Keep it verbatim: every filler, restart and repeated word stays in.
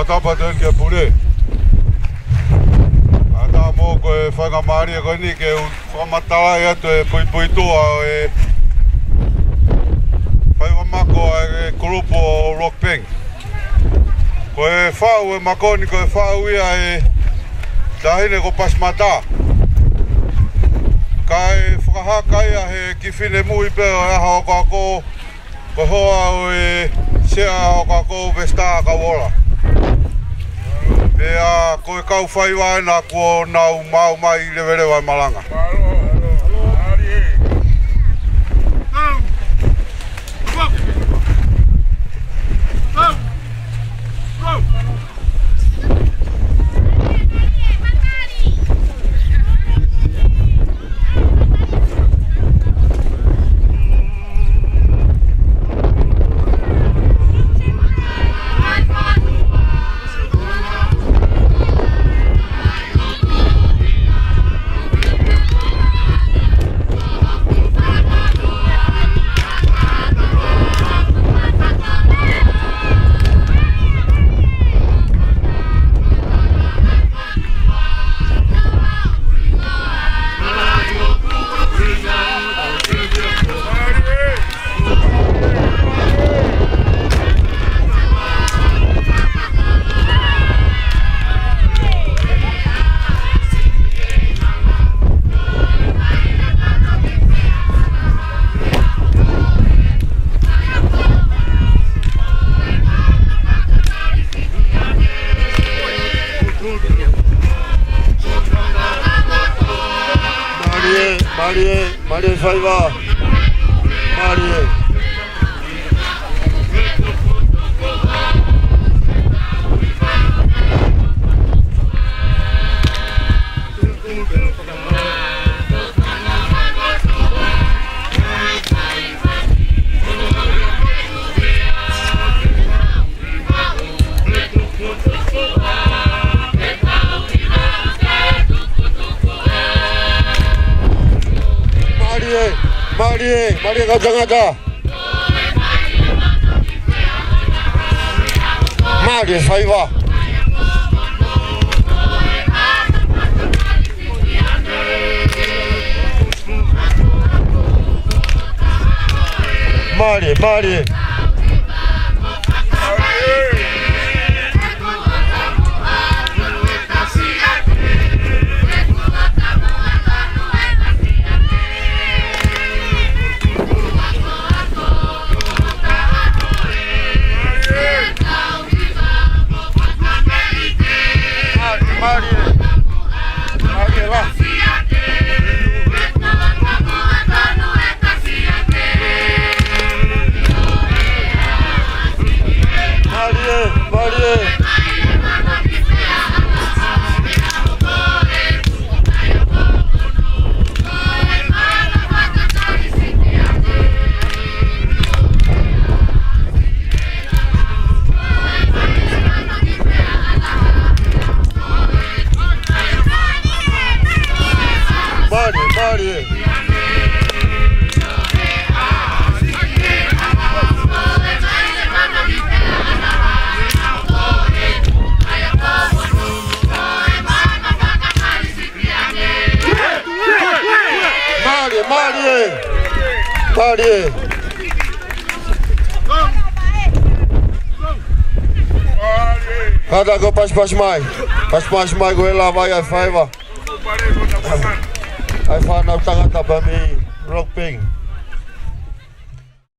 Tapa atu eni ki he pule. Kae ʻatā mo ko e faingamālie ko eni ke u fakamatalaʻi atu e puipuituʻa ʻo e faiva mako ʻa e kulupu ʻo Rockbank. Ko e faʻu ʻe makoni, ko e faʻu ia ʻe Taʻahine ko Pasimata. Kae fakahā ia ʻe he kiʻi finemui pē ʻo e ʻaho akoako, ko e hoa ʻo e sea ʻo e akoako, Vesitā Kauola. Pea ko e kau faiva ena kuo nau maʻu mai leveleva e malanga. Mālie, mālie, mālie faiva. Mālie. Mālie, mālie, mālie kau tangata. Mālie faiva. Mālie, mālie. Mālie, mālie. Mālie, mālie. Mālie. Kātaki ʻo pasipasi mai. Pasipasi mai ko e lava ia e faiva. ʻA e fānau tangata pē mei Rockbank.